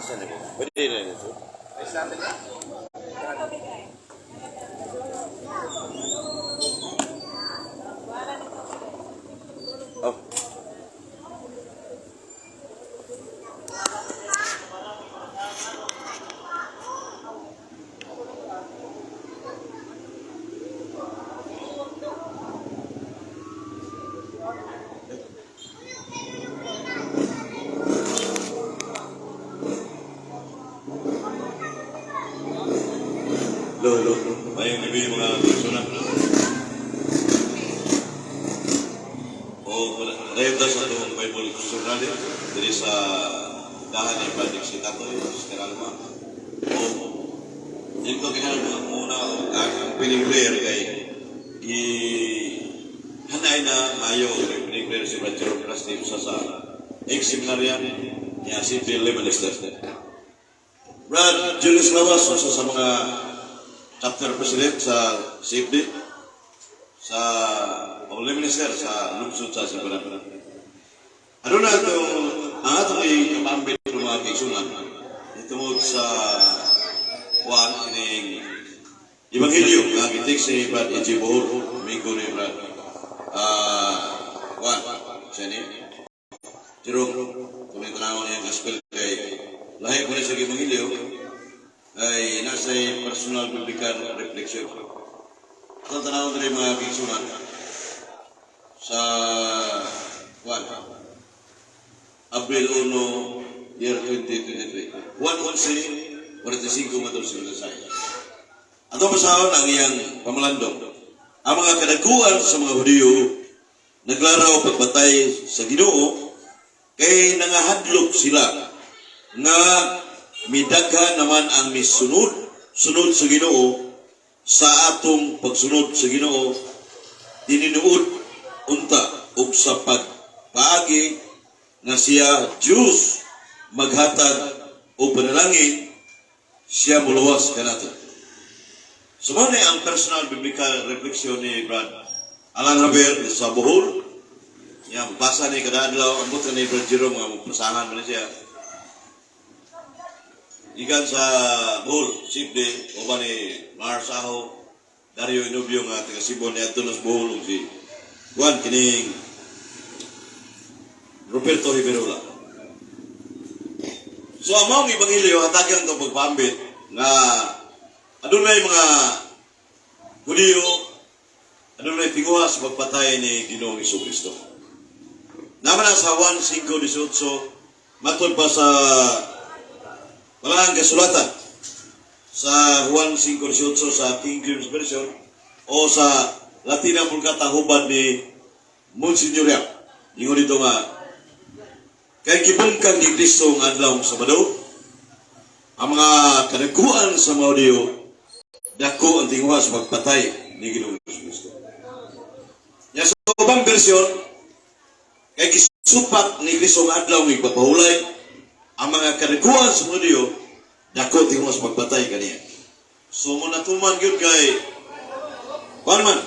Saan na ba? Pwede na ito. Oh. Hello, hello. Mayong gabi, mga persona. O, dayon ta sa itong Bible Journal diri sa dahan ni Brad Sitatoy, Sister Alma. O, dito kinahanglan muna ang opening prayer kay gi hanay na mayo ang opening prayer si Brad Jerome Crusty usa sa ex-seminarian niya si Bill Minister. Brad Julius Lawas, usa sa mga chapter president sa CFD, sa Holy Minister sa lungsod sa Sibulan. Ano na itong ang atong ikapambit ng mga kaigsunan tungod sa kuan kining Ebanghelyo nga gitik si Brad E.G. Bohol, amigo ni Brad kuan siya ni Jerome. Kung tanawon niya ang gospel kay lahi ko ni sa Ebanghelyo ay nasa personal biblical reflection. Atong tanawon diri, mga kaigsunan, sa kuan Abril 1, year 2023. 1:11, 45 matod sa 56. Ato basahon ang iyang pamalandong. Ang mga kadakuan sa mga Hudiyo naglaraw pagbatay sa Ginoo kay nangahadlok sila nga midaghan naman ang misunod sunod sa Ginoo sa atong pagsunod sa Ginoo tininuod unta ug sa pagpaagi nga siya Diyos maghatag o panalangin siya muluwas kanato. So mao ni ang personal biblical reflection ni Brad Alan Javier sa Bohol. Ya, basa ni kada adlaw, ambot ni Brad Jerome nga pasahan man siya. Gikan sa Bohol, Sibde, uban ni Mars Aho, Dario Inubio nga taga Cebu ni adto sa Bohol ug si Juan kining Roberto Riverola. So ang maong ebanghelyo hatagan itong pagpambit nga adunay mga Hudiyo, adunay tinguha sa pagpatay ni Ginoong Kristo. Naman na sa Juan 5:18, matod pa sa Balaan Kasulatan sa Juan 5:18 sa King James Version o sa Latina Vulgata hubad ni Monsignor Yap. Ingon dito nga, kay gibungkag ni Kristo ang adlaw sa Sabado, ang mga kadakuan sa mga Hudiyo, dako ang tinguha sa pagpatay ni Ginoong Kristo. Ya, sa ubang bersyon, kay gisupak ni Kristo ang adlaw ng igpapahulay, ang mga kadakuan sa mga Hudiyo, dako tinguha sa pagpatay kaniya. So mo natuman gyud kay kuan man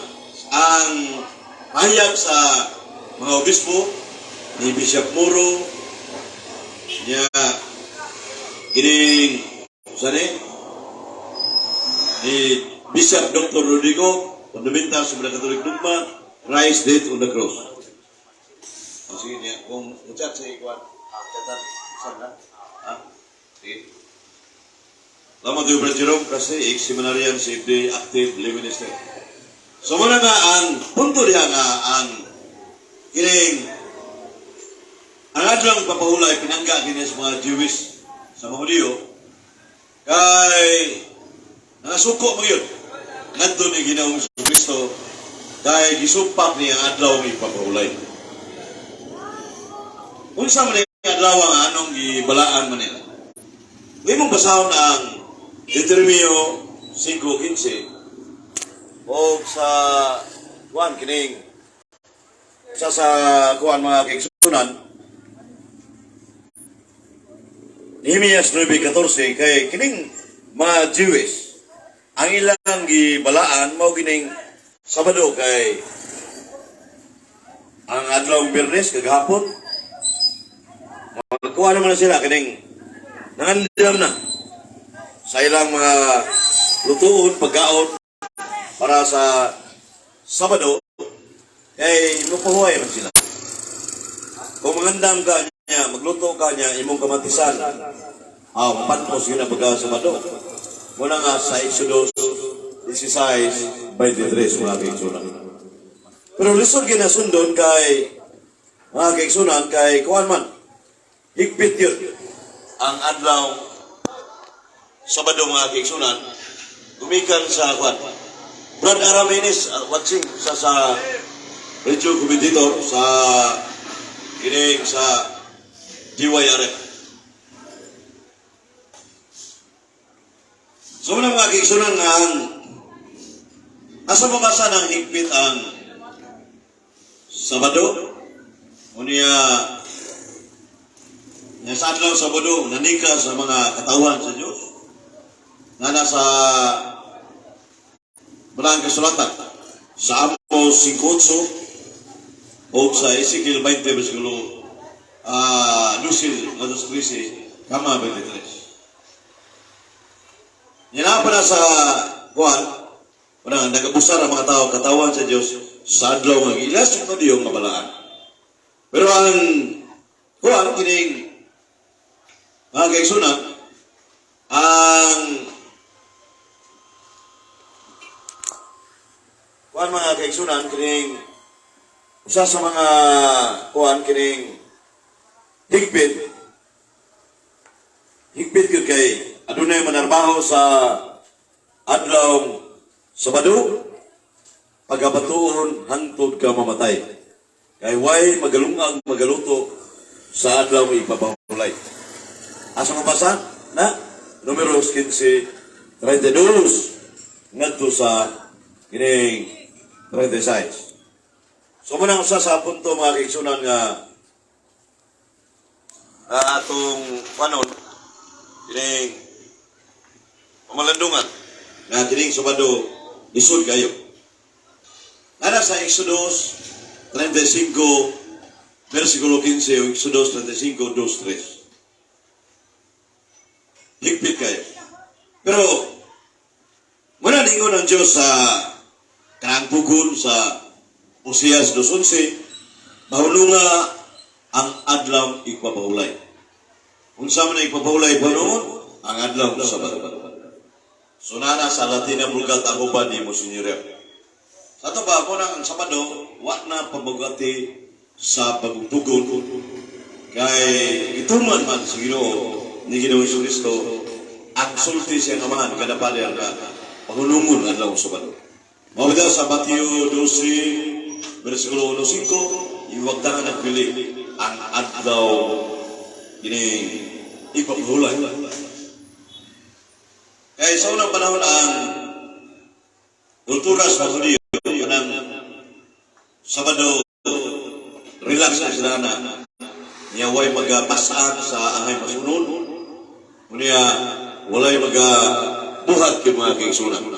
ang pahayag sa mga obispo ni Bishop Muro niya kining sani ni Bishop Dr. Rodrigo, fundamental sa mga Catholic dogma, Christ death on the cross. O sige niya, kung chat sa ikuan, chatan, saan na? Ha? Sige. Lama tayo, Brad Jerome, kasi ex-seminarian sa FD, active lay minister. So muna nga ang punto diha nga ang kining ang adlaw papahulay pinangga kini sa mga Jewish, sa mga Hudiyo, kay nangasuko mo yun ngadto ni Ginoong Kristo kay gisupak niya ang adlaw ng ipapahulay. Unsa man ang adlaw ang anong gibalaan man nila? Imong basahon ang Deuteronomio 5:15 o sa kuan kining sa kuan, mga kaigsunan, Nehemias 9:14, kay kining mga Jewish ang ilang gibalaan mao gining Sabado kay ang adlaw Biyernes kagahapon magkuha naman na sila kining Nangandam na sa ilang mga lutuon, pagkaon para sa Sabado, kay mupahuway man sila. Kung mangandam ka niya, magluto ka niya, imong kamatisan, mapanpos yun ang pagka Sabado. Muna nga sa Exodus 16:23, mga kaigsunan. Pero lisod ginasundon kay mga kaigsunan kay kuan man, higpit yun. Ang adlaw Sabado, mga kaigsunan, gumikan sa kuan. Brad Aramenes, watching sa radio commentator sa kining sa DYRF. So muna mga kaigsunan nga ang asa mabasa ng higpit ang Sabado? Unya nga sa adlaw Sabado nanika sa mga katawan sa Dios nga nasa Balang Kasulatan sa Amos 5:8 o sa Ezekiel 20 versikulo 12 ngadto 13 kama 23. Yan pa na sa kuan, wala nagabusar ang mga tao katawan sa Dios sa adlaw nga gilas yung kadiyong nga balaan. Pero ang kuan kining mga kaigsunan, ang kuan mga kaigsunan kining usa sa mga kuan kining higpit higpit gyud kay adunay manarbaho sa adlaw Sabado pagabatuon hangtod ka mamatay kay way magalungag magaluto sa adlaw ipapahulay. Asa mabasa na Numeros 15:32 ngadto sa kining 36. So muna usa sa punto mga kaigsunan nga atong panon kining pamalandungan nga kining Sabado lisod kayo. Nana sa Exodus 35 versikulo 15 o Exodus 35, 2, 3. Higpit kayo. Pero muna ningon ang Diyos sa kanang pugon sa Oseas 2:11, mahulunga ang adlaw igpapahulay. Unsa man ang igpapahulay noon? Ang adlaw Sabado. So nana sa Latina Vulgata ako ba ni Monsignor? Sa ato ba, ako ang Sabado, wa na pabugati sa pagtugon kay ituman man sa Ginoo ni Ginoong Kristo ang sulti siya amahan kada pader nga pahulungon ang adlaw Sabado. Mao daw sa Mateo 12 versikulo 1-5, iwagtangan nagpili ang adlaw kini ipapahulay. Kaya sa unang panahon ang kultura sa Hudiyo, kanang Sabado, relax na sila na. Niya way magapasaan sa angay masunod. Unya, walay magabuhat kay mga kaigsunan.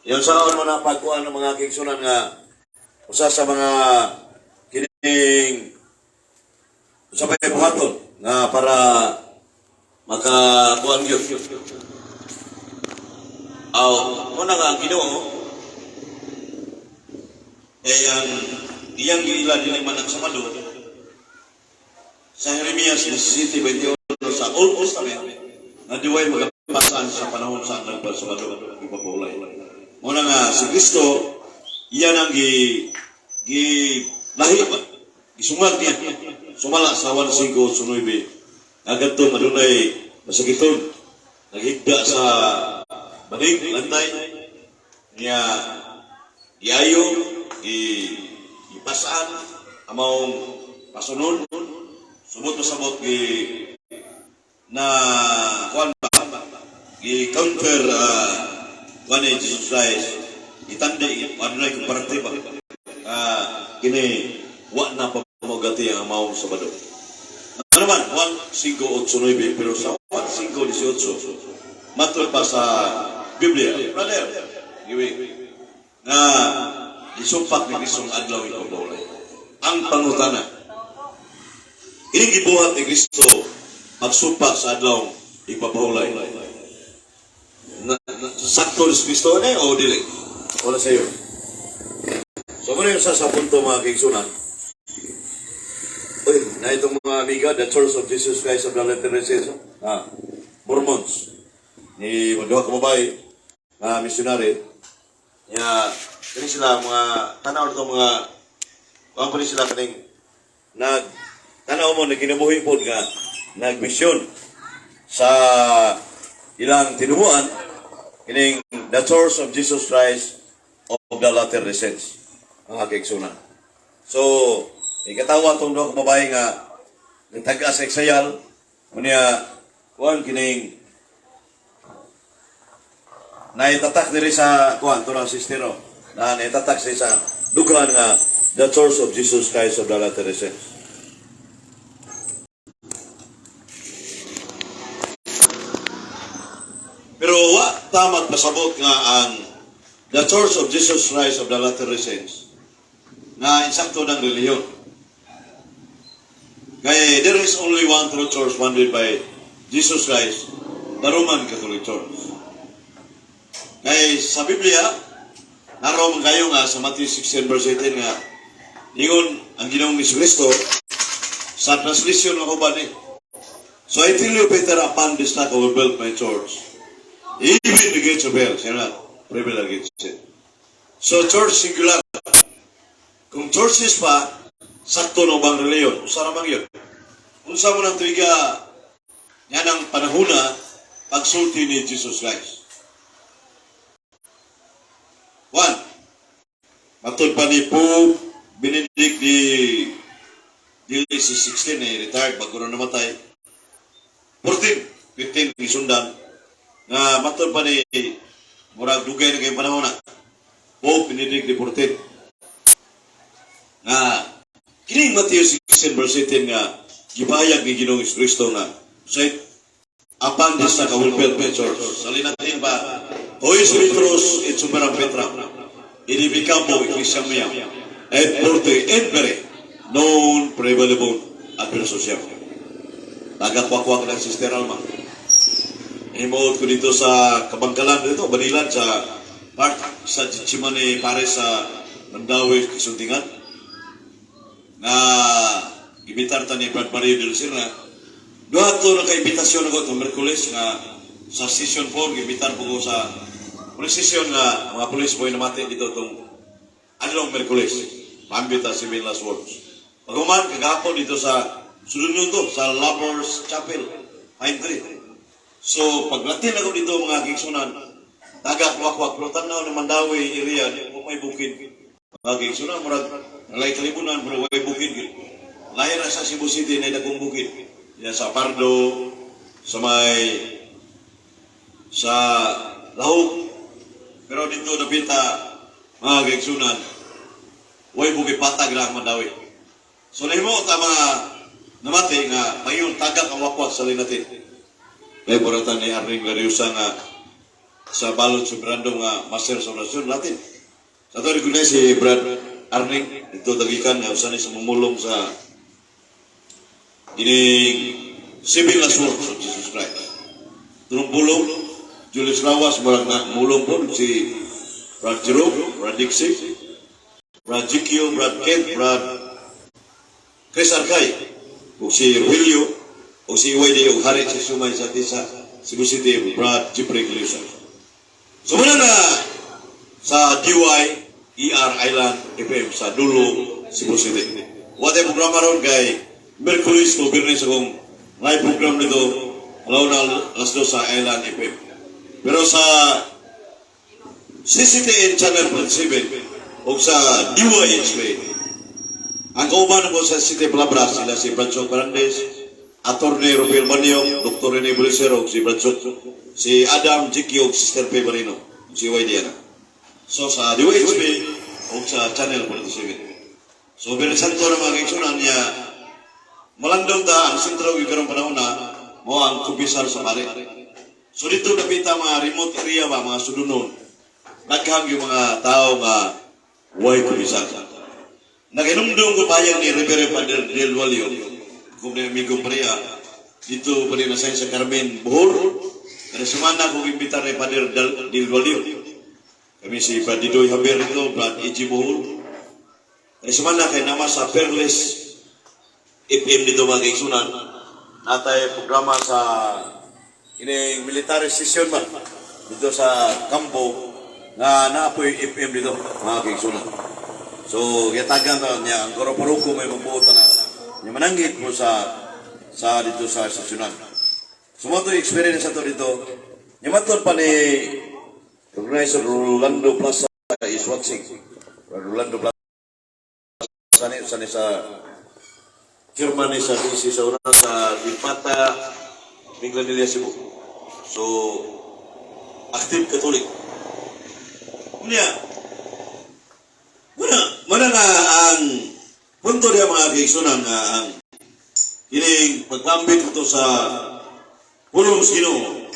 Yan saon mo na pagkuan ng mga kaigsunan nga usa sa mga kining usa pa buhaton nga para makakuan gyud. Aw, muna nga ang Ginoo eh ang iyang giila dili man ang Sabado sa Jeremias 17:21 sa Old Testament nga diway magapasan sa panahon sa adlaw Sabado ipapulay. Muna nga si Kristo iya nang gi gi lahi ba gisungag niya sumala sa 1:5-9 nga gadto madunay masakiton naghigda sa banig lantay niya giayo gi gipasaan among pasunon sumot samot gi na kuan ba gi counter kuan ni Jesus Christ gitandi adunay comparative ba kini wa na pamugati ang maong Sabado. Ano man 1:5-8-9, pero sa 1:5-18 matod pa sa Biblia, brother giwi nga isumpak ni Kristo ang adlaw ipabawlay. Ang pangutana, kini gibuhat ni Kristo pagsumpak sa adlaw Ipapahulay. Na, sakto ni Kristo na o dili? Wala sa iyo. So, muna yung sa punto, mga kaigsunan. Uy, na itong mga amiga, The Church of Jesus Christ of the Latter-day Saints, Mormons. Ni duha ka babae, nga missionary, ya, kani sila mga tanaw nito mga kuan pa ni sila kaning nag tanaw mo nagkinabuhi pod nga nagmisyon sa ilang tinubuan kining The Church of Jesus Christ of the Latter-day Saints, mga kaigsunan. So, ikatawa tong duha ka babae nga nagtag-a sa eksayal, unya kuan kining naitatak diri sa kuan to ng sistero na naitatak sa dughan nga The Church of Jesus Christ of the Latter-day Saints. Pero wa ta magpasabot nga ang The Church of Jesus Christ of the Latter-day Saints na insakto ng relihiyon. Kaya there is only one true church founded by Jesus Christ, the Roman Catholic Church. Kay sa Biblia, naroon man kayo nga sa Matthew 16 verse 18 nga, ingon ang Ginoong Kristo sa translation ako ba ni, "So I tell you, Peter, upon this rock I will build my church. Even the gates of hell shall not prevail against it." So church singular. Kung churches pa, sakto no bang reliyon? Usa ra man yun. Unsa mo nang tuiga yan ang panahona pagsulti ni Jesus Christ? One, matod pa ni Pope Benedict di dili si 16 eh, retired bago na namatay. 14, 15 gisundan nga matod pa ni murag dugay na kayong panahon na Pope Benedict di 14 nga kining Matthew 16 verse 18 nga gipahayag ni Ginoong Kristo nga say, "Upon this rock I will build my church." Sa Latin pa, "Hois Petrus et super Petram aedificabo ecclesiam meam et portae inferni non praevalebunt adversus eam." Tagakwakwak ng Sister Alma. Himuot ko dito sa Kabangkalan dito, Banilan sa part sa Getsemaní Parish sa Mandaue, Kisuntingan. Nga gibitar ta ni Brad Mario del Sirna. Duha to naka-imbitasyon ako itong Merkules nga sa session 4, gibitar po ko sa police station nga mga police boy namati dito itong adlong Merkules. Pambita si last words. Paghuman, kagahapon dito sa sulunyon to, sa Lovers Chapel, Pine Tree. So, paglatin ako dito, mga kigsunan, tagak wakwak, pero tanaw ng Mandaue area, di mo may bukid. Mga kigsunan, murag, nalay kalibunan, pero way bukid. Lahi ra sa Cebu City na dagkong bukid. Yan sa Pardo, sa may, sa Lahug. Pero dito napita, mga kigsunan, way bukid, patag lang ang Mandaue. So, nahimo ta mga namati nga payon tagak ang wakwak sa linatin. Kay buratan ni Arning Lariosa nga sa balot sa Brando nga Master sa Orasyon Latin. Sa ito rin si Brad Arning dito tagikan nga usa ni sa mumulong sa ining Seven Last Words of Jesus Christ. Tunong pulong, Julius Rawas, murag na mulong po si Brad Jerome, Brad Dixie, Brad GQ, Brad Kent, Brad Chris Arcay, ug si Rubilio, ug si YD, ug hari sa Sumay sa Tisa, Cebu City, Brad Jeffrey Glusa. So muna na sa DY ER Island FM sa Dulo, Cebu City. What ay programa ron kay Merkulis to Biyernes akong live program nito alaw na alas 2 sa Island FM. Pero sa CCTN Channel 47 o sa DYHP, ang kauban ko sa City Palabras, sila si Brancho Fernandez, Attorney Rufil Manio, Dr. Rene Bolicero, si Brancho, si Adam Jikyo, Sister P. Marino, si Y. Diana. So sa DYHP o sa Channel 47. So Biyernes Santo na, mga kaigsunan niya, malandong ta ang sentro gyud karong panahon na mo ang kumpisal sa pare. So dito napita mga remote area ba, mga sudunon. Daghang yung mga tao nga way kumpisal. Naginumdum ko payag ni Reverend Father Del Walio, kung may amigo pareha, Dito pa rin sa Carmen, Bohol. Kada semana kong imbitar ni Father Del Valio. Kami si Brad Didoy Javier dito, Brad E.G. Bohol. Kada semana kay nama sa Perles FM dito, mga kaigsunan. Natay programa sa ining military session ba dito sa kampo nga naapoy FM dito, mga kaigsunan. So gitagan ta niya ang koro paroko may mabuot na niya mananggit mo sa dito sa sesyonan. So mo to experience ato dito. Nya matod pa ni Organizer Rolando Plaza is watching. Rolando Plaza ni sa chairman ni sa DC sa una sa Dipata, Minglanilla, Cebu. So, active Catholic. Unya, muna, muna nga ang punto niya, mga kaigsunan, nga ang kining pagpambit ito sa pulong sa Ginoo,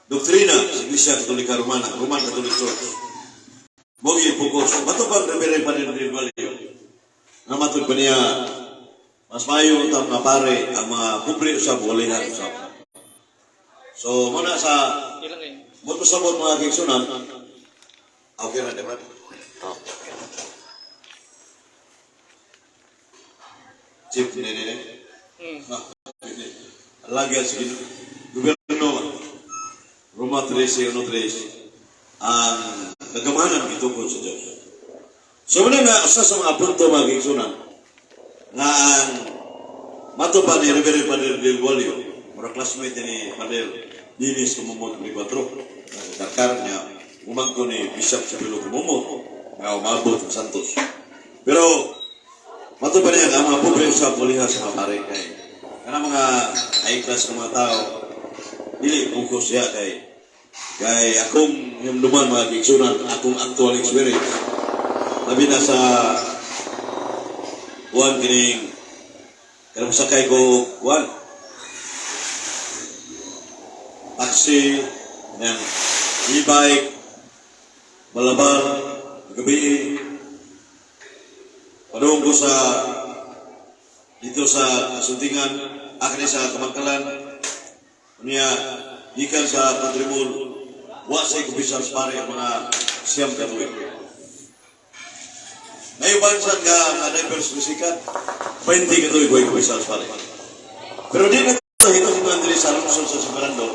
doktrina sa Iglesia Katolika Romana, Roman Catholic Church. Mogi focus. Bato pa Reverend Padre Valio? Nga matod pa niya, mas mayo ang mga pare, ang mga pobre usab, walihan usab. So, muna sa, mo to sabot, mga kaigsunan, okay na, di ba? Oh. Chief, ne, ne, ne. Ah, lagi sa gobyerno, Roma 13, 1, 3, ang kagamanan gitukod sa Diyos. So, muna nga, usa sa mga punto, mga kaigsunan, nga ang mato pa ni Reverend Padre Del Walio, mura classmate ni Padre Dinis Kumumot 24, Dakar niya, umangko ni Bishop Sibilo Kumumot, nga umabot sa Santos. Pero, mato pa niya ang mga pobre sa pulihan sa mga pare kay kanang mga high class ng mga tao, dili focus siya kay akong himduman, mga kaigsunan, akong actual experience, labi na sa kuan kining kanang sakay ko kuan taxi ng e-bike Malabar gabi, padung ko sa dito sa Kasuntingan, akin sa Kamangkalan, niya gikan sa Country Mall, wa sa kumpisal sa pare ang mga 9 ka tuig. Ngayon sa nga nga drivers musikan, 20 ka tuig wa kumpisal sa pare. Pero di na ito, ito si Andre sa lungsod sa San Fernando,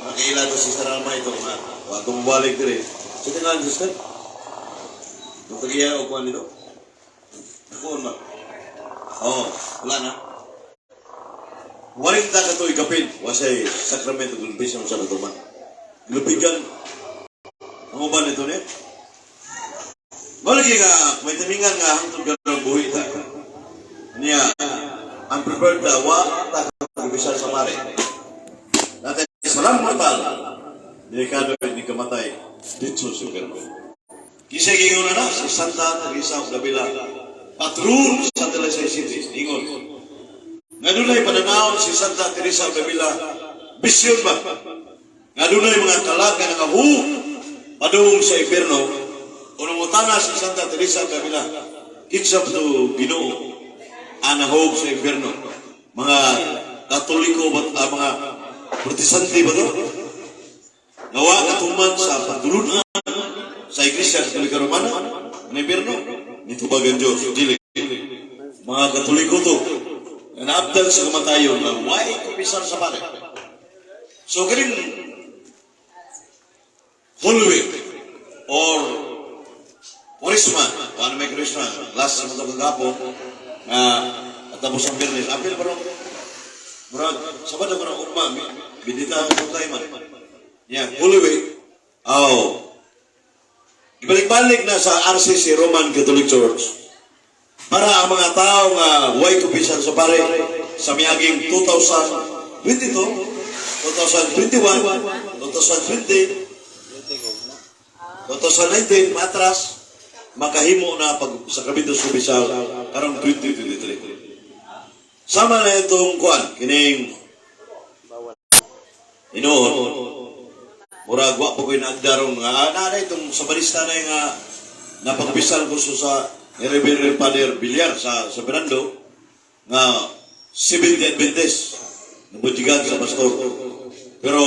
nakaila to si Sarama ito nga, wa tumubalik dire. Sa tingalan, sister? Nung tagiya o kuan dito? Ako ba? Oo, wala na. 40 ka tuig kapin, wasay sakramento gulbis sa katuman. Gilupigan. Ang uban nito niya? Malagi nga, may tamingan nga hangtod ka ng buhi ta. Niya, ang prepared ta, wa ta kumpisal sa pare. Natin salam mortal. Delikado hindi kamatay. Dito sa impyerno. Kinsa gingon na si Santa Teresa of Davila, patron sa Talisay City, ingon. Nga dunay pananaw si Santa Teresa of Davila, bisyon ba? Nga dunay mga kalag nga nangahug padung sa impyerno. Unong utana si Santa Teresa of Davila, kinsa ba to, Ginoo, ang nahug sa impyerno? Mga Katoliko ba, mga Protestante ba to? Nga wa katuman sa pagtulunan sa Iglesia Katolika Romana, ang impyerno, nitubag ang Diyos, dili. Mga Katoliko to, nga naabdan sa kamatayon, nga way kumpisal sa pare. So, kining Holy Week or Kwaresma, paano may Kwaresma? Last sa mga kagapon, nga katapos ang Biyernes, apil pa rin. Murag, Sabado ko ng ugma, bindita ang tayo man. Yeah, Holy Week, oh, ibalik-balik na sa RCC, Roman Catholic Church, para ang mga tao nga way kumpisal sa pare sa miaging 2022, 2021, 2020, 2019, matras, makahimo na pag sakramento sa kumpisal karong 2023. Sama na itong kuan, kining Inoon, murag wa pa ko'y naagdarong nga, na itong sabarista na yung nga, napagpisal ko sa ni Reverend Father Villar sa Fernando, nga 70 Adventist, Nabudyigan sa pastor. Pero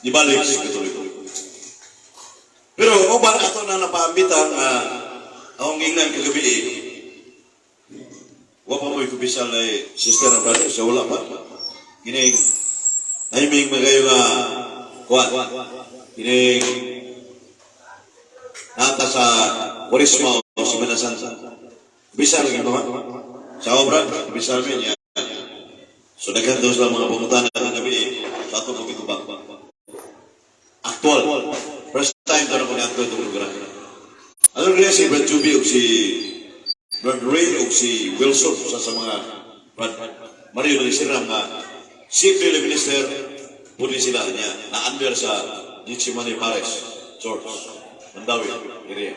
ibalik sa Katoliko. Pero uban ato na napaambitan nga akong gingnan kagabi eh, wa pa mo'y kumpisal na sister na brother, sa wala pa. Kining, nahiming magayo nga, kuwan, kining, nata sa Kwaresma o Semana Santa. Bisa lagi ba? Sa obra, bisa mi niya. So daghan daw sila mga pangutana kagabi eh, sa ato pagkitubang. Actual. First time to na ko niadto itong lugar. Ano rin si Brad Juby o si Brad Ray o si Wilson sa mga Brad Mario de Siram nga civil minister puli sila niya na under sa Gethsemane Parish Church, Mandaue area.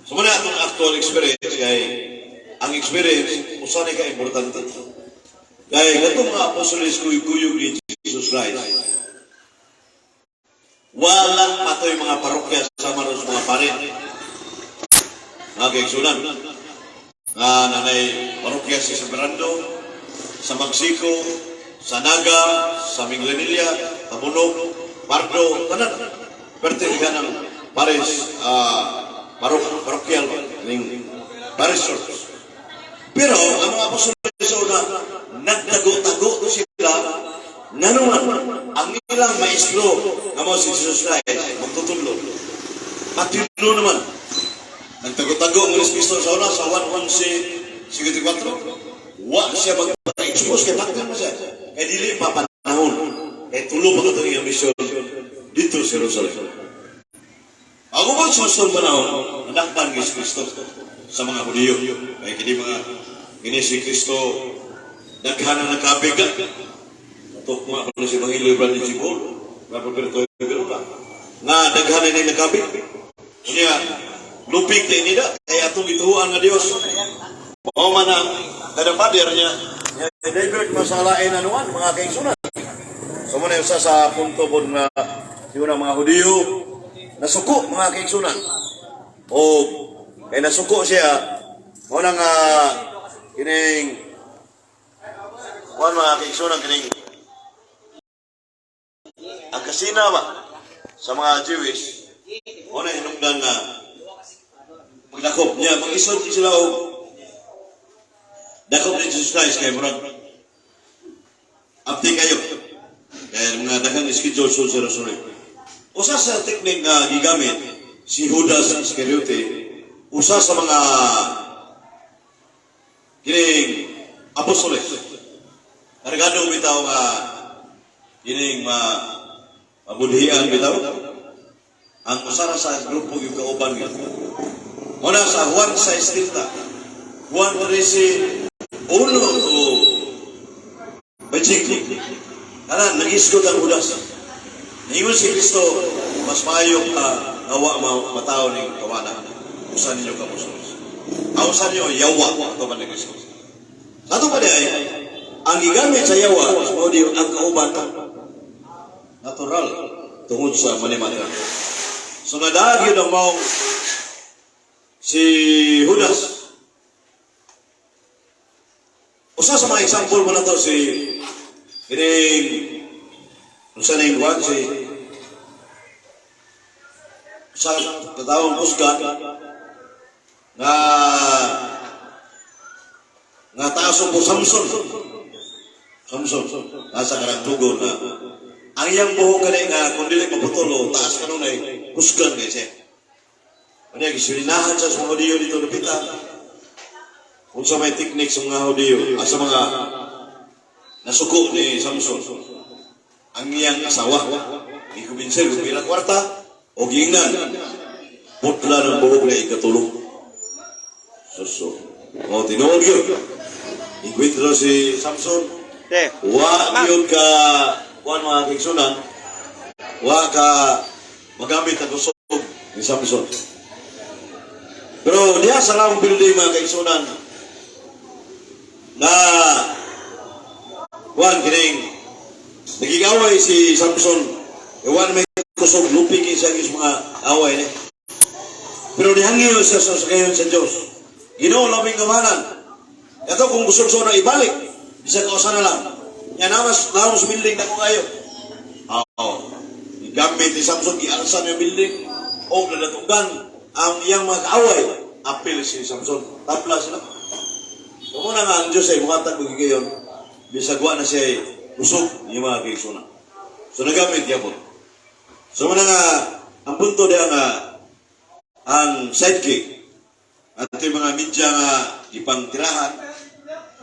So muna atong actual experience kay ang experience usa ni ka importante. Kay katong mga apostoles kuyog-kuyog ni Jesus Christ, wala patoy mga parokya sa maros mga pare. Mga kaigsunan, nga nanay parokya sa San Fernando, sa Magsico, sa Naga, sa Minglanilla, Tabunok, Pardo, tanan. Perte ka ng pares, parokyal, ning parish church. Pero ang mga apostoles sa una, nagtago-tago sila, nganuman, ang ilang maestro, nga mo si Jesus Christ, magtutudlo. Matino naman. Nagtago-tago ang Kristo sa una, sa 1:11:54. Wa siya mag-expose kay bakit mo siya. Kay dili pa panahon. Kay tulo pa katong iyang misyon dito sa Jerusalem. Ako ba sa sa panahon, nadakpan ni Kristo sa mga Hudiyo. Kay kini mga kini si Kristo daghan na nakabiga. Natukma ko na si Ebanghelyo Brad Chibol, Roberto Berula. Nga daghan na nakabig. Niya, lupig kay nila, kaya atong gituhuan nga Dios. Mao man ang kada pader niya, niya divert masalain anuan mga kaigsunan. So mo na usa sa punto pod nga yung mga Hudiyo nasuko, mga kaigsunan. O kay nasuko siya mo na nga kining kuan, mga kaigsunan, kining ang kasina ba sa mga Jewish mo na hinungdan nga maglakop niya mag-isod sila og dakop ni Jesus Christ kay murag abdi kayo kaya mga daghang schedule sa Jerusalem. Usa sa teknik nga gigamit si Judas Iscariote, usa sa mga kining apostoles. Kargado bitaw nga kining ma mabudhian bitaw. Ang usa ra sa grupo yung kauban gyud. Muna sa Juan 6:30, Juan 13, 1 to 25. Kanan, nagisgot ang Judas. Ningon si Kristo, mas maayo ka awa matao ning kawana. Usa ninyo ka apostoles. Ang usa ninyo, yawa. Ito ba ni Kristo? Sa ato pa di ay, ang gigamit sa yawa, mao di ang kauban natural tungod sa manimata. So nadaag yun ang maong si Judas. Usa sa mga example mo na to si kining usa na yung si sa katawang kusgan nga nga taas po Samson. Samson nasa karagtugon na ang iyang buhok kani nga kung dili maputol taas kanunay kusgan kay siya. Ano gisulinahan sa mga Hudiyo dito lupita. Kung sa may technique sa mga Hudiyo, sa mga nasuko ni Samson, ang iyang asawa, gikumbinser kung pila kwarta, o giingnan, putla ng buhok na ikatulong. So, o tinuod yun. Ingkwentro si Samson, Te. wa yun ka, kuan mga kaigsunan, wa ka magamit ang kusog ni Samson. Pero diha sa lamang building, mga kaigsunan, na kuan kining nagigaway si Samson, iwan may kusog, lupig siya sa mga away ni. Pero nihangyo siya sa kayon sa Diyos. Ginoo, labing kamanan. Kato kung busog sa ibalik, bisa ka usa na lang. Nga namas namas building na ko kayo. Oo. Gamit ni Samson, gialsan yung building. O nadatugan ang iyang mga kaaway. Apil si Samson. Tabla sila. So muna nga ang Diyos ay mukatag mo gigayon. Bisag wa na siya ay usog yung mga kaigsunan. So nagamit yapon. So muna nga ang punto diya nga ang sidekick at yung mga media nga gipangtirahan,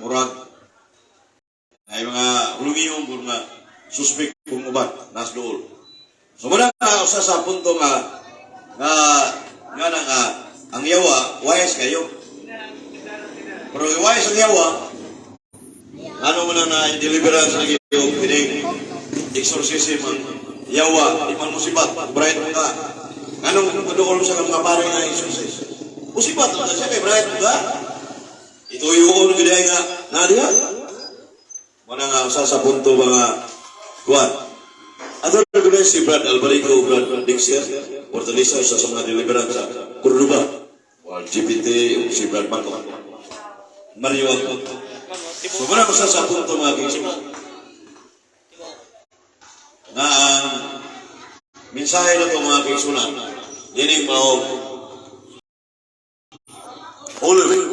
murag ay mga hulungiyong kung nga suspect kung uban nas dool. So muna nga usa sa punto nga nga nga na nga ang yawa wise kayo. Pero wise ang yawa, ano mo na na deliverance na yung kining exorcism ang yawa, di man musibat, bright mo ka. Anong paduol sa mga pare nga exorcist? Musibat na siya kay bright mo ka. Ituyoon gid nga na diha. Muna nga usa sa punto mga kuan. Ato na gud si Brad Albarico, Brad Dixer, Fortaleza, usa sa mga deliverance sa Cordoba. Wal GPT ug si Brad Marco. Mario Ako. So muna usa sa punto, mga kaigsunan, nga ang mensahe na ito, mga kaigsunan, dini mao Holy Week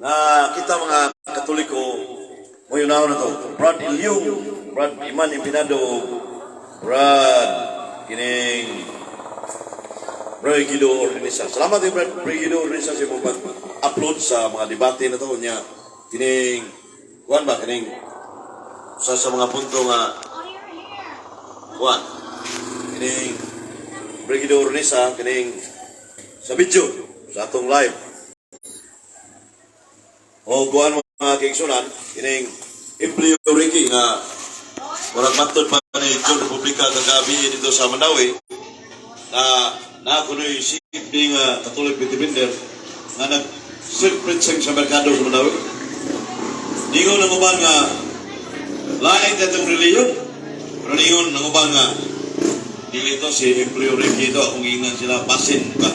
na kita mga Katoliko mo yun na to. Brad Ilyong, Brad Iman Empinado, Brad kining Bro Guido Ordinisa. Salamat din, Brad Bro Guido Ordinisa, sa imong pag-upload sa mga debate na to niya. Kining kuan ba, kining sa mga punto nga kuan kining Bro Guido Ordinisa kining sa video sa atong live. O kuan, mga kaigsunan, kining Empleo Ricky nga murag matod pa ni John Republika kagabi dito sa Mandaue na na kuno'y CFD nga Catholic Defender nga nag self-preaching sa merkado sa Mandaue. Ningon ang uban nga lain itong reliyon. Pero ningon ang uban nga dili to si Empleo Ricky ito, akong giingnan sila basin ka.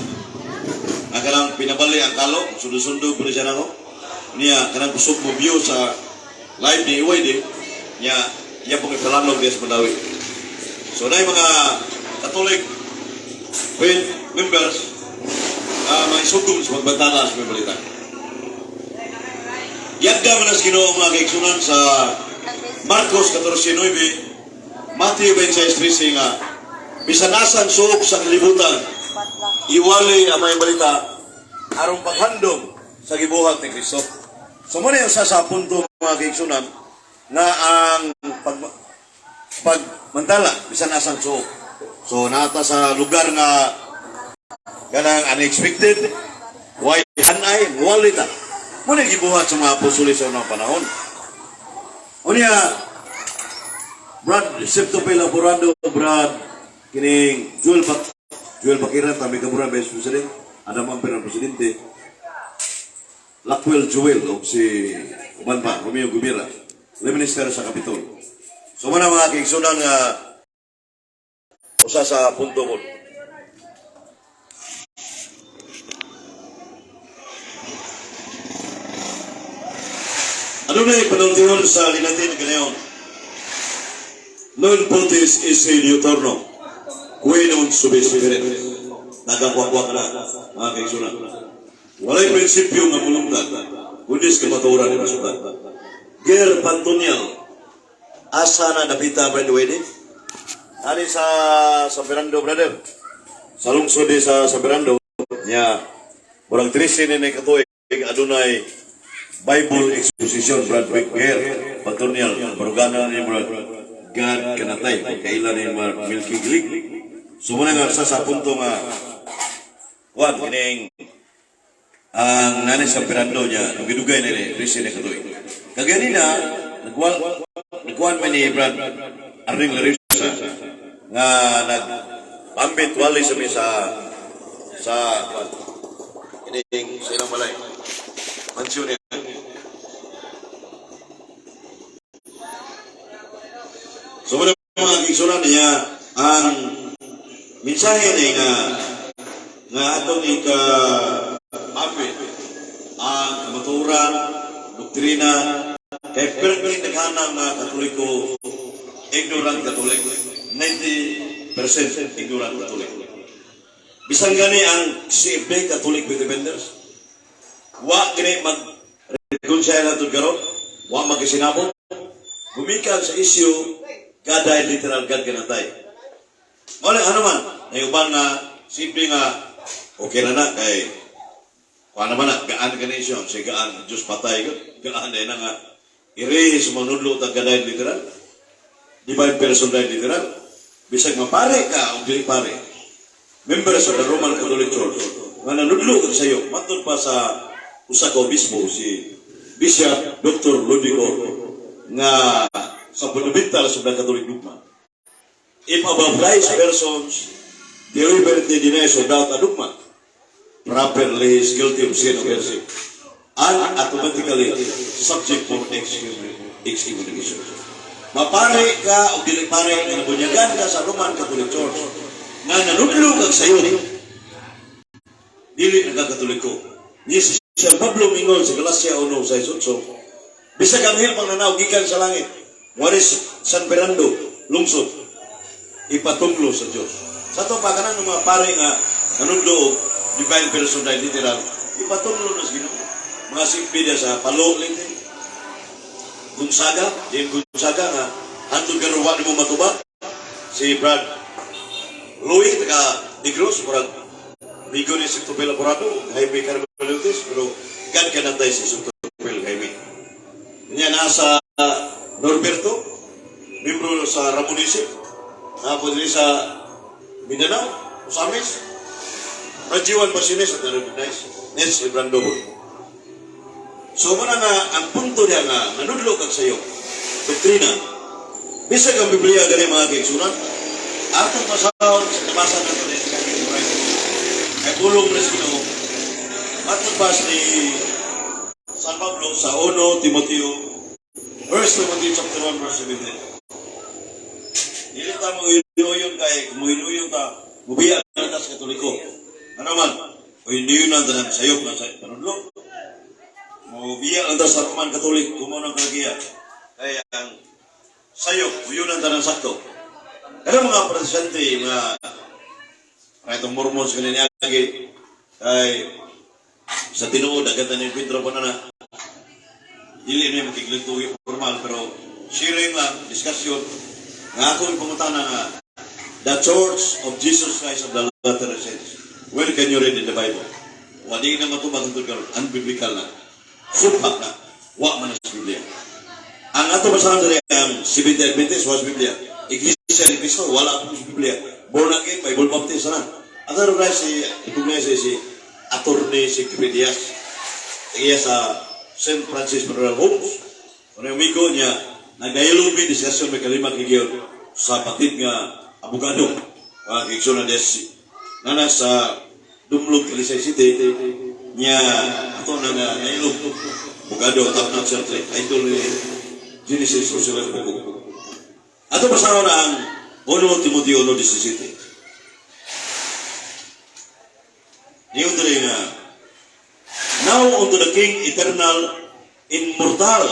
Ang kanang pinabali ang kalo, sundo-sundo po siya nako. Niya kanang kusog mo view sa live ni EYD, niya iya pong ipalanog diya sa Mandaue. So na mga Catholic faith members mga isugom sa pagbantala sa may balita. Yagda man as Ginoo, mga kaigsunan, sa Marcos 14.9, Matthew 26.13 nga bisan asan suok sa kalibutan, iwali ang may balita aron paghandom sa gibuhat ni Kristo. So mo na yung sa punto, mga kaigsunan, nga ang pagmantala bisan asang suok. So nata sa lugar nga kanang unexpected, way hanay, muwali ta. Mo na gibuhat sa mga apostoles sa unang panahon. Unya, Brad Septo Laborado, Brad kining Joel Bakiran, tami kabura Vice President, Adam Amper ang Presidente, Lackwell Joel o si uban pa, Romeo Gumira, Minister sa Kapitol. So mana, mga kaigsunan, nga usa sa punto mo. Ano na ipanultihon sa linatin kanayon? Non potes esse diuturno, qui non subsistere. Nagakwakwa na, mga kaigsunan. Walay prinsipyo nga mulungtad, kundi sa kamatuoran ni masukat. Ger Pantonial, asa na napita, Brad Wede? Ani sa San Fernando, brother. Sa lungsod di sa San Fernando, niya, murag 13 ni katuig, adunay Bible exposition, Brad Ger Pantonial, barugana ni Brad God Kanatay, pagkaila ni Mark Milky Gilig. So muna nga sa punto nga, kuan, kining, ang nanay sa Fernando niya, dugay-dugay na ni, 13 ni katuig. Kaganina, nagkuhan pa ni Brad Arning Larissa, nga nag-ambit wali sa mi sa kining sa ilang balay. Mansyon niya. So mga kaigsunan niya, ang mensahe ni nga nga atong ika ambit ang kamatuoran, Doktrina, kay permi daghanang mga Katoliko, ignorant Catholic, 90% ignorant Catholic. Bisan gani ang CFD, Catholic Faith Defenders, wa gani mag reconcile nato karon, wa magkasinabot, gumikan sa issue, God died literal, God kanatay. Wala, ano man, na uban nga, simple nga, okay na na, kay, kuha naman na, gaan ka siya, si gaan, Diyos patay ko, gaan na nga, iri sa manudlo ta God died literal, divine person died literal, bisag mapare ka, o dili pare, members of the Roman Catholic Church, nga nanudlo ka sa iyo, matod pa sa usa ka obispo, si Bishop Dr. Ludico, nga sa fundamentals of the Catholic dogma. If a baptized persons deliberately denies or doubt a dogma, properly is guilty of sin of heresy and automatically subject for excommunication. Mapare ka o dili pare nga nabunyagan ka sa Roman Catholic Church nga nanudlo kag sayo, dili nagkakatoliko. Ni si San Pablo mingon sa Galacia 1:6-8, bisag anghel pang nanaw gikan sa langit, Waris San Fernando, lungsod, ipatunglo sa Dios. Sa ato pa kanang mga pare nga nanudlo og divine person died literal, ipatunglo na sa Ginoo. Mga simple niya sa Palo, Leyte, Gonzaga, James Gonzaga nga hantod karon wa nimo matubag. Si Brad Louis taga Negros, murag migo ni si Tupel Laborado, Jaime Carmelotes, pero God kanantay si Tupel Jaime. Niya nasa Norberto, membro sa Ramonism, na diri sa Mindanao, Osamis, Rajiwan Basines at na-recognize, Nets Librando. So muna nga, ang punto niya nga, nanudlo kag sayo, doktrina, bisag ang Biblia gani, mga kaigsunan, atong basahon, basa na ito sa kay pulong na sa Ginoo. Matod pa ni San Pablo sa 1 Timoteo, 1 Timothy chapter 1 verse 17. Dili ta mo inuyon kay kung inuyon ta, mubiya na ta sa Katoliko. Ano man, o hindi yun ang tanang sayop na sa panudlo. Mubiya lang ta sa Roman Catholic, kung mo nang kalagiya. Kaya ang sayop, yun ang tanang sakto. Pero mga Protestante, mga itong Mormons kanina agi, ay sa tinuod, agad na yung kwentro pa na na, dili niya makiglintugi formal, pero sharing lang, discussion, nga ako yung pangutana nga, the Church of Jesus Christ of the Latter Saints, where can you read in the Bible? Wadi na matubag ang karon, unbiblical na. Supak na. Wa man na sa Biblia. Ang ato basahan diri ang Seventh Adventist, wa sa Biblia. Iglesia ni Cristo, wala po sa Biblia. Born again, Bible Baptist na. Ato rin si, recognize si Attorney si Diaz. Iya sa St. Francis Funeral Homes. Ano yung amigo niya, nagdialogue mi, discussion may kalima kigyon sa patid nga abogado. Mga kaigsoon na des, nana sa Dumlog, Talisay City, niya ato na nga nailog abogado, top notch idol ni Genesis Roosevelt Buko. Ato basahon na ang 1 Timoteo 1:17. Niyon diri nga, "Now unto the King eternal, immortal,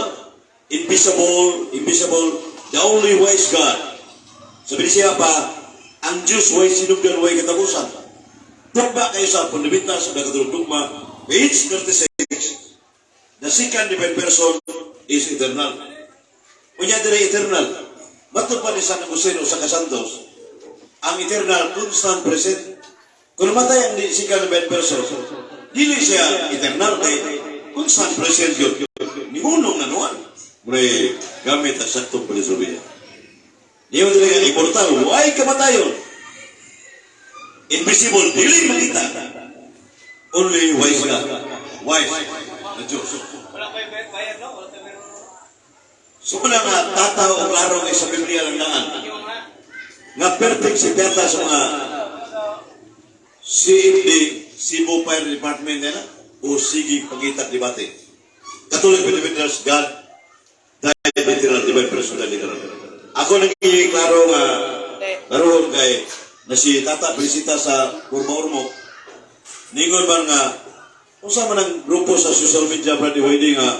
invisible, invisible, the only wise God." Sabi siya pa, ang Diyos way sinugdan, way katapusan. Tugba kayo sa fundamentals of the Catholic Dogma, page 36, the second divine person is eternal. Unya dire eternal. Matod pa ni San Agustin o sa Kasantos, ang eternal, constant present. Kung namatay ang second divine person, dili siya eternal kay constant present yun. Nihunong na nuan. Muna gamit ang saktong filosofiya. Niyo dili nga immortal, why kamatayon? Invisible, dili makita. Only wise God. Wise na Diyos. Wala pa yung bayad, no? Wala tayo meron. So muna nga tataw o klaro nga sa Biblia lang daan. Yung nga. Nga perfect si Peta sa mga CFD, Cebu Fire Department nila, o sige pagitag debate. Catholic Defenders, God died literal, divine person died literal. Ako naging klaro nga karoon kay na si Tata Felicita sa Kurma Ormoc, ningon man nga, unsa man ang grupo sa social media, Brad Hoyde, nga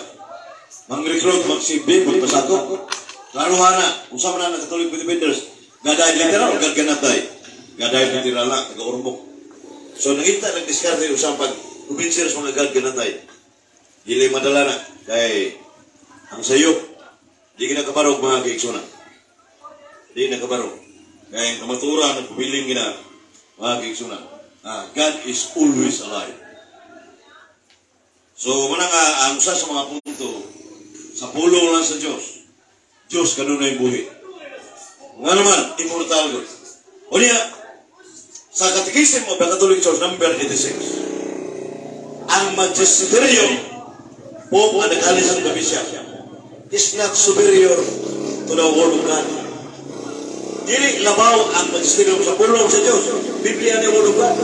Mang-recruit, magsilbi, magpasakop. Klaro na, unsa man na Catholic defenders, God died literal, God cannot die. God died literal lang, taga-Ormoc. So nangita, nagdiskarte usang pag kumbinser sa mga God cannot die. Dili madala na, kay ang sayop, di kinakabarog, mga kaiksuna. Di nakabarog. Kay ang kamaturan, nagpabiling gina, mga kaiksuna. Ah, God is always alive. So, muna nga, ang usa sa mga punto, sa pulong lang sa Diyos, Diyos kanunay buhi. Nga naman, immortal God. O niya, sa Catechism of the Catholic Church, number 86, ang magisterium, Pope ang nag-alis ng bishop, is not superior to the Word of God. Dili labaw ang magisterium sa pulong sa Diyos. Biblia ni Word of God.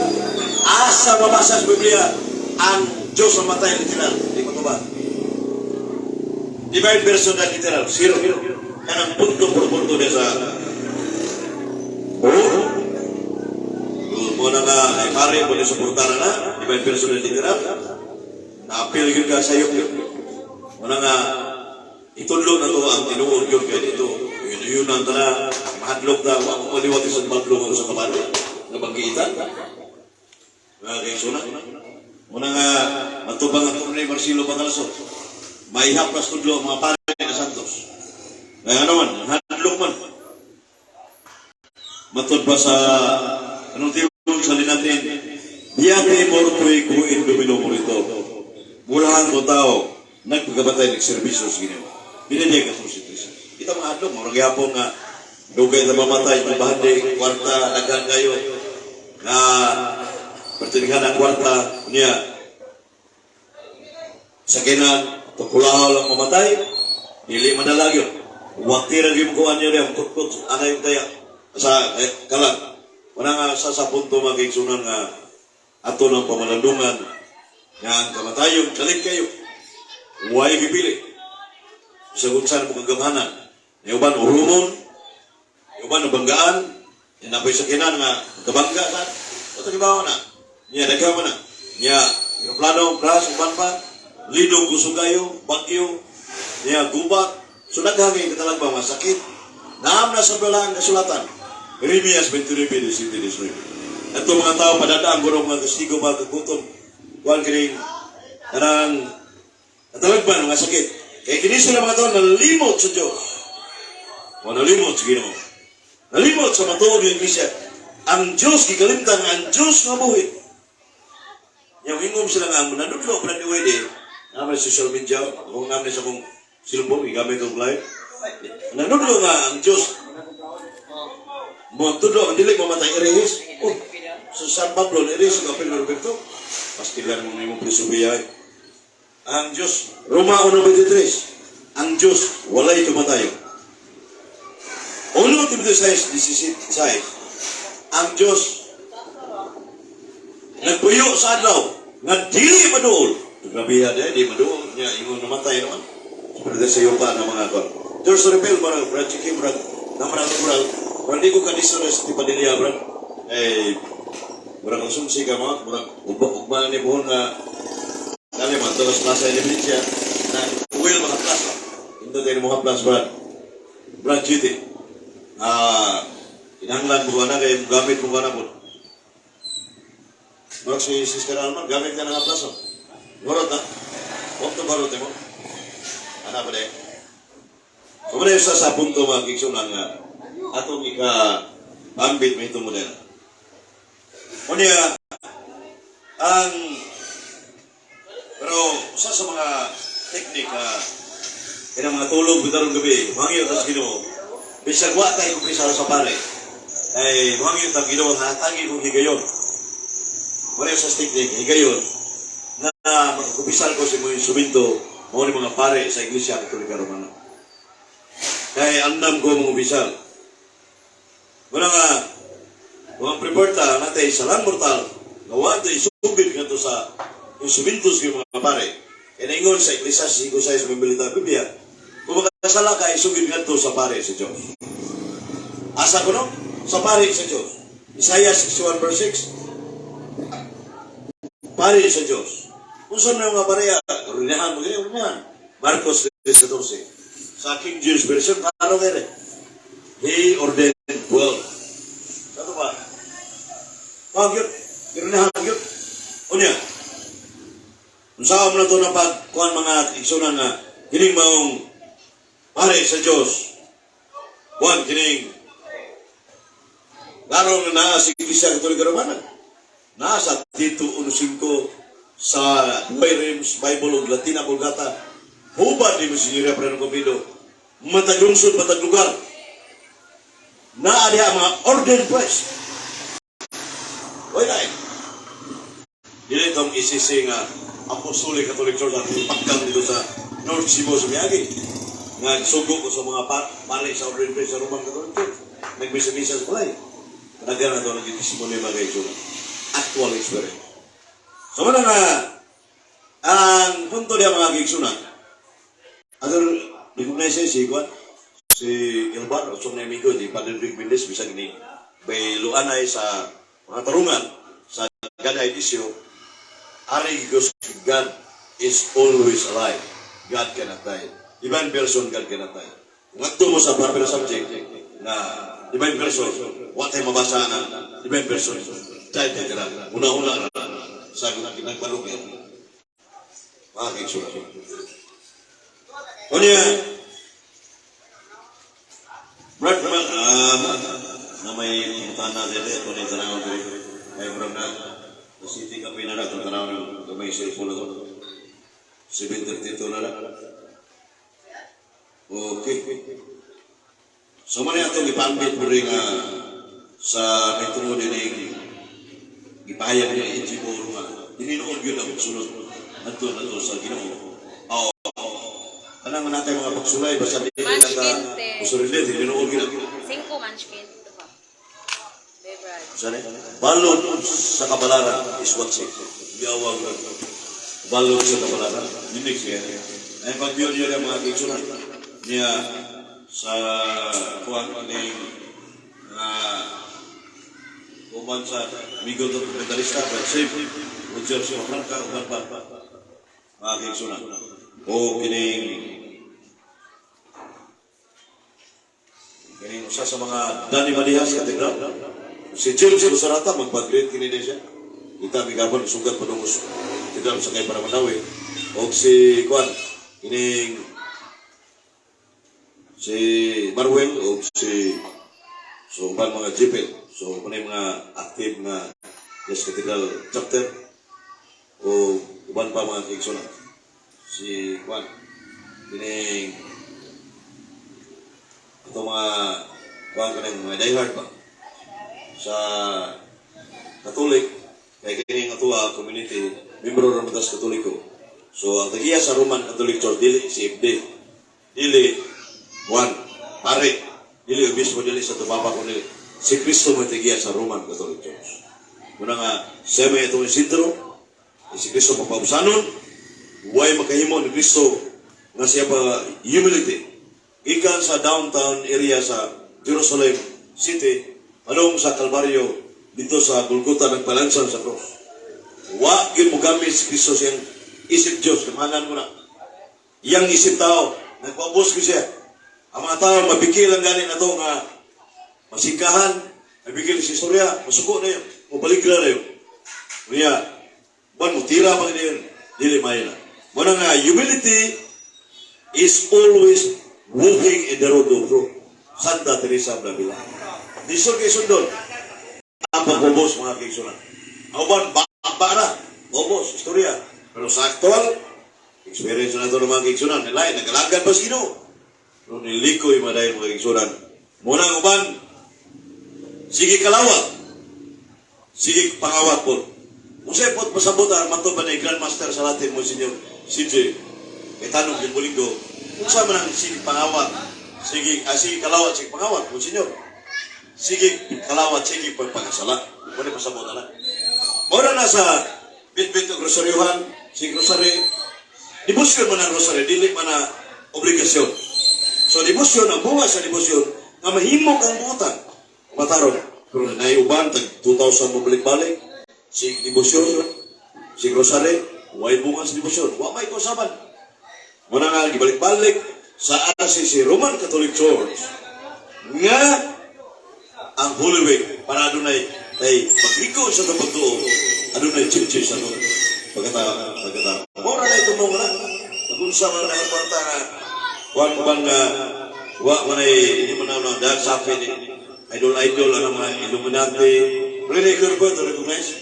Asa mabasa sa Biblia ang Diyos ang matay literal? Di ko ba? Divine person na literal. Zero. Kanang punto por punto niya sa. Oh? Mo na nga, ay pare, mo na suportara na, divine person na literal. Na-appeal yun ka sa iyo. Mo na nga, itudlo na to ang tinuod yun kaya dito. Yun yun ang tana, mahadlok na, wa ko maliwat sa madlong sa kabalo. Nga banggitan. Mga kaisuna. Muna nga, matubang ang ni Marcelo Bacalso. May haplas tudlo ang mga pare na Santos. Kaya ano man, hadlok man. Matod pa sa, anong tiyong sa natin, "Beati mortui qui in Domino moritur." Mulahan ko tao, nagpagkabatay, nagserbisyo sa Ginoo. Binili ka si Cristo. Ito mga hadlok, murag gyapon nga, dugay na mamatay, mabahandi, kwarta, daghan kayo, nga, pertindihan ang kwarta, niya, sa kinan, tukulahaw lang mamatay, dili madalag yun. Wakti ra gyud kuan niyo diyan, kutkot, ana yung kaya, sa eh, kalag. Wala nga sa punto, mga kaigsunan, nga ato ng pamalandungan, nga ang kamatayon, kalit kayo, way gipili. Sa kung saan mo kagamhanan. Yung uban, urumon, yung uban, nabanggaan, yan apoy sa kinan nga, kabangga sa, ito kibawa na. Niya, daghan mo na. Niya, aeroplano, crash, uban pa, lidong kusugayo, bagyo, niya, gubat. So daghan kay katalagba, mga sakit. Naam na sa balaan kasulatan. Jeremias 29, 17, 19. Ito mga tao, padadaan ko ng mga kastigo, mga kagutom. Kuhan kining, kanang, katalagban, mga sakit. Kaya kini sila mga tao, nalimot sa Diyos. O nalimot sa Ginoo. Nalimot sa matuod ng Iglesia. Ang Diyos, gikalimtan ang Diyos nga buhi. Yang ingom sila nga, nanudlo pa ni Wede, naman sa social media, kung naman sa akong cellphone, gigamit kong live. Nanudlo nga ang Diyos, mo tudlo ang dili mamatay erehis. Oh, sa San Pablo, erehis ang Apel Roberto. Pastilan mo nimo filosofiya. Ang Diyos, Roma 1.23, ang Diyos, walay tumatayo. 1 Timoteo 6:16, ang Diyos, nagpuyo sa adlaw, nga dili maduol. Grabe yan eh, di maduol. Niya, ingon namatay naman. Pwede sa iyo pa ng mga kon. There's a rebel, marang, Brad Chiki, brad, namarang, brad, brad, di ko kadiso na sa Tipadilla, brad. Eh, murag ang sumsi ka mo, murag, ugma, ugma na ni buhon nga, dali man, ito sa Plaza Independencia, na, will mga plaza. Hindi tayo mga plus, brad. Brad GT. Ah, kinahanglan mo na kay gamit mo na po. Murag si Sister Alma, gamit ka na nga plus, oh. Barot na. Huwag to barot mo. Ano pa din? So, muna sa punto, mga kigsunan, nga atong ika ambit mo ito mo din. Unya, ang pero usa sa mga teknik kanang mga tulog bitarong gabi, mangyo ta sa Ginoo. Bisag wa tayo kumpisal sa pare. Ay mangyo ta Ginoo, hatagi kong higayon. Wala sa teknik, higayon na makakumpisal ko sa mga instrumento mao ni mga pare sa Iglesia Katolika Romana. Kay andam ko mga kumpisal. Wala nga, mga preparta natin sa lang mortal, nga wa isugid ngadto sa instrumentos ng mga pare. Kaya naingon sa Ecclesiastes 5:6 sa Biblia, Biblia, kung makasala ka, isugid ngadto sa pare sa Diyos. Asa ko no? Sa pare sa Diyos. Isaiah 61 verse 6. Pare sa Diyos. Kung saan na yung mga pareha, rinahan mo, ganyan, rinahan. Marcos 3:14. Sa King James Version, ano kaya? He ordained 12. Sa ba? Hangyot. Pero na hangyot. Unya. Unsa man na to na pagkuhan, mga igsunan, nga kining maong pare sa Dios? Kuan kining laro nga naa sa Iglesia Katolika Romana. Naa sa Tito 1.5 sa Douay Rheims Bible ug Latina Vulgata. Hubad ni Monsignor Fernando Copido. Matag lungsod, matag lugar. Naa diha mga ordained priest. Why lain? Dili itong ECC nga Apostolic Catholic Church at pagkang dito sa North Cebu sa Miagi. Nga sugo ko sa mga pari sa ordained priest sa Roman Catholic Church. Nagmisa-misa sa balay. Kadagan na ito nagtestimony, mga kaigsunan. Actual experience. So mao na nga, ang punto niya, mga kaigsunan, other recognize si Juan, si Ilbar, o sa amigo, di Padre Rick Mendez, bisag ni Bayluanay sa mga tarungan sa God Edisyo, Ari goes, God is always alive. God cannot die. Divine person, God cannot die. Kung adto mo sa proper subject na divine person, wa tayo mabasa na divine person died literal. Una-una na sa nagbalugin. Mga kaigsunan. Unya, Brad, na may pangutana dito, ito na yung tanaw dito. May murag na, sa City Cafe na na, itong tanaw ng may cellphone na to. 7:32 na na. Okay. So man atong ipambit mo rin nga sa nagtungod din gipahayag niya NGO nga dininuod yun ang sunod adto na to sa Ginoo. Oo. Kanang natay mga pagsulay basta dili lang ka Munchkin. usurili dininuod gyud. Cinco munchkin. Ito pa. Beverage. Saan eh? Balon sa kabalaran is what say. Yawang balon sa kabalaran. Unique siya. Ay pag yun yun ang mga kaigsunan niya sa kuwan ning mga uban sa amigo dokumentarista Brad Safe Roger Franca uban pa, mga kaigsunan, o kining usa sa mga Danny Madihas Cathedral, si James Lusarata, magpag-great kini din siya. Kita mi gabon sugat pa dungos Cathedral sa kay para Manawi. Og si kuan kining si Marwel og si so uban mga Jipel. So kunay mga active nga Yes Cathedral chapter o uban pa, mga kaigsunan. Si kuan kining ito mga kuan kanang mga diehard ba sa Catholic kay kini nga tuwa community membro ra tas Katoliko. So ang tagiya sa Roman Catholic Church dili si FD, dili Juan pare, dili obispo, dili sa tubaba ko dili si Kristo mo tagiya sa Roman Catholic Church. Muna nga siya may itong sentro si Kristo papausanon. Way makahimo ni Kristo nga siya pa humility gikan sa downtown area sa Jerusalem City anong sa Kalbaryo dito sa Golgotha nagpalansan sa cross. Wa gyud mogamit si Kristo siyang isip Dios, kamanan mo na. Iyang isip tao, nagpaubos ko siya. Ang mga tao mabikil ang gani na to nga masikahan, mabikil sa istorya, masuko na yun, mabalik na yun. Kaya, buwan mo, tira pa yun, dili may na. Muna nga, humility is always walking in the road of truth. Santa Teresa of Avila. Lisod kay sundon. Ang pag-ubos, mga kaigsunan. Ang uban, ba na. Ubos, istorya. Pero sa actual, experience na ito ng mga kaigsunan. Nilay, nagalagan pa sino. Pero nilikoy madayon, mga kaigsunan. Muna ang uban, sige kalawat. Sige pangawat po. Kung sa'yo po't masabot ang mato ba ni Grandmaster sa Latin mo, Senyor CJ, kay tanong yung buligo, kung saan man ang sige pangawat, sige, sige kalawat, sige pangawat, mo Senyor. Sige kalawat, sige pagpakasala. Wala pasabot na lang. Mora na sa bit-bit og rosaryuhan, sige rosary, debosyon man ang rosary, dili man na obligasyon. So debosyon, ang bunga sa debosyon, nga mahimo kang buutan. Mataron. Pero naiuban, tag 2,000 mo balik-balik, sige debosyon, sige rosary, way bunga sa debosyon. Wa may kausaban. Muna nga, gibalik-balik sa RCC, Roman Catholic Church, nga ang Holy Week para adunay tay magligo sa atong pagtuo, adunay churches sa atong pagkatao. Mura na ito mo na. Magunsa man na ang kwarta nga kuan man nga wa man ay hindi mo na na dahil sa akin idol idol ang mga Illuminati. Really good po to recognize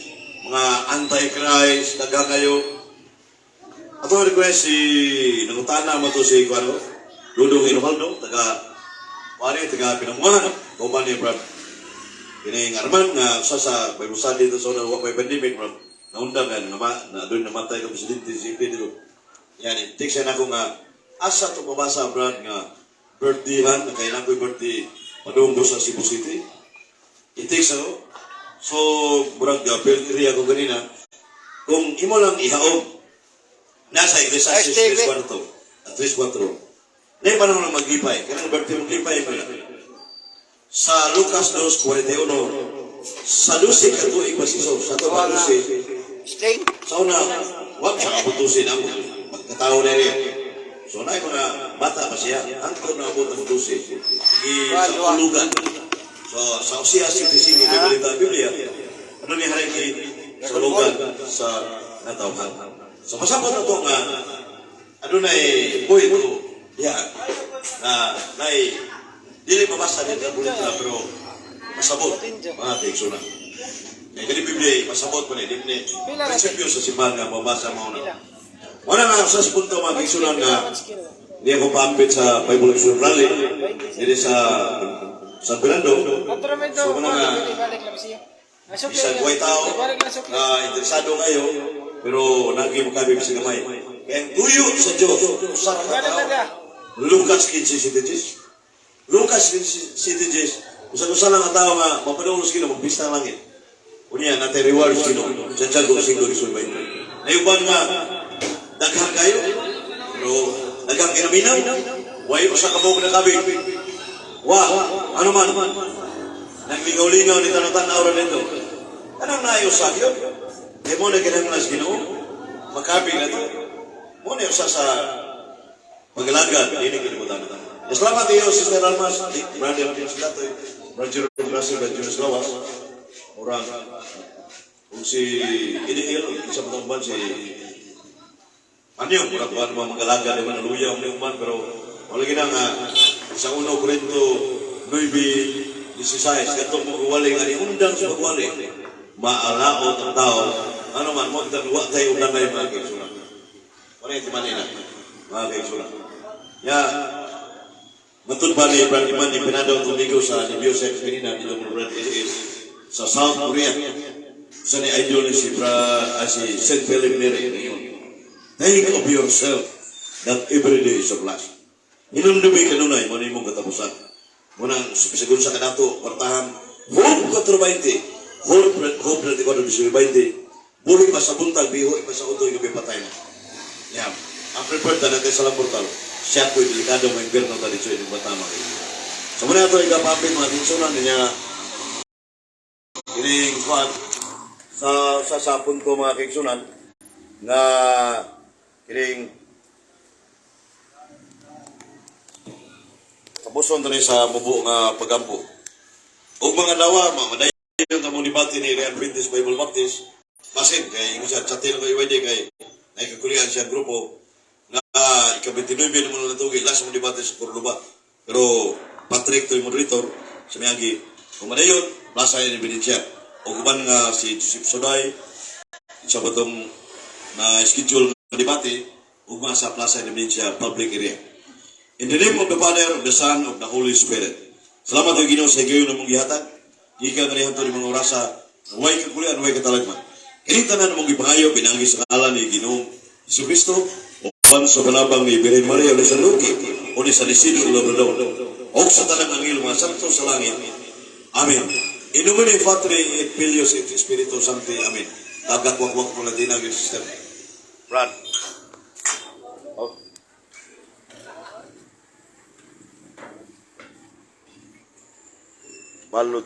mga anti-Christ daghang kayo. Ato request si nangutana mo to si kuan Dudong Inohaldo, taga kuan, taga Pinanguan, kauban ni Brad kini Arman nga usa sa Bible study dito sa una wa may pandemic, bro. Naundang nga nama na doon namatay ko presidente si Pedro. Yan, text siya nako nga asa to mabasa, Brad, nga birthdayhan na kay nakoy birthday padung sa Cebu City. I-text ako. So, murag field area ko ganina. Kung imo lang ihaog, nasa Ecclesiastes Ay, Steve. 3.4 at 3.4. Nay panahon lang maglipay. Kanang birthday maglipay mo na. Sa Lucas 2.41, sa 12 ka tuig pa si Jesus, sa ato pa 12, Stay. sa una, wag siya kaputusin ang pagkatao na niya. So, na mga bata pa siya, hangtod na abot ang 12, i sa ulugan. So, sa Osea 75, may balita ang Biblia, ano ni Hariki sa ulugan sa natawhan. So, masabot na ito nga, ano na boy ito, ya, na, na dili mabasa nito ang balita, pero masabot, mga kaigsunan. Kaya kani Biblia, masabot pa ni, di ni, prinsipyo sa simbahan nga, mabasa mo na. Wala nga sa punto mga kaigsunan nga, hindi ako paambit sa Bible Action Rally, dili sa San Fernando. So, muna nga, bisag way tao na interesado kayo, pero nagi mo kami sa gamay. Kaya ang tuyo sa Diyos, usa ka tao. Lucas 15:76. Lucas 15:76. Usa-usa lang ang tao nga, mapadungos Ginoo, magpista ang langit. Unya, natay rewards Ginoo. Santiago 5:20. Nayuban nga, daghan kayo, pero daghang kinaminaw, way usa ka buok nakabig. Wa, ano man, naglingaw-lingaw ni tanong-tanaw ra nito. Anong naayo sa yun? Di mo na kinahanglan sa Ginoo, makabig na to. Mo na usa sa pagalagad, dili kalimutan. Salamat iyo, Sister Almas, Brother James Latoy, Brother Jerome Russell, Brother Jerome Lawas, Orang, kung si Iniil, isa pa ban si ano yun, mura kuhan mga mag-alaga, di ba, naluyaw mo man, pero wala gina nga, sa 1 Corinto 9:16, katong magwali nga, undang sa magwali, maalaot ang tao, ano man, mo kita wa tayo undang na mga kaigsunan. Wala yung timanina, mga kaigsunan. Ya, matud ba ni Brad Iman ni Pinadaw Tumigo sa Nebio sa kanina dito mo Brad is sa South Korea. Sa ni idol ni si Bra, ah, si St. Philip Neri ngayon. Think of yourself that every day is a blessing. Hinumdumi kanunay mo imong katapusan. Munang sigun sa kanato, kwartahan, Job 4.20, Job 34.20, buhi pa sa buntag, biho pa sa utoy, gabi patay na. Yeah. Ang prepared na natin sa lambortal, siya ko'y delikado may impyerno ta dito inyong batama. So muna ito ikapapit mga kinsunan niya kining kuan sa punto mga kaigsunan nga kining tapuson diri sa mubo nga pagampo. Ug mga dawa, madayon ta mo debate ni Real Adventist Bible Baptist. Basin kay ingon siya chatin ko IYD kay nakikakulian siya ang grupo nga ika-29 na mo natugi last mo debate sa Cordoba. Pero Patrick to yung moderator sa Miyagi. Kung madayon, Plaza ni Ebidensya. O uban nga si Joseph Soday, isa ba itong na schedule nga debate, ugma sa Plaza Ebidensya public area. In the name of the Father, of the Son, of the Holy Spirit. Salamat kay Ginoo sa higayon namong gihatag. Gikan nga ni mga orasa, way kakulian, way katalagman. Kini tanan namong gipangayo pinangi sa ngalan ni Ginoong Jesu Kristo, uban sa panabang ni Birhen Maria o ni San Roque, o ni San Isidro Labrador. O sa tanang anghel mga santo sa langit. Amen. In nomine Patri et Filius et Spiritus Sancti. Amen. Tagak wak mo Latina yung sister. Brad. Oh. Balot.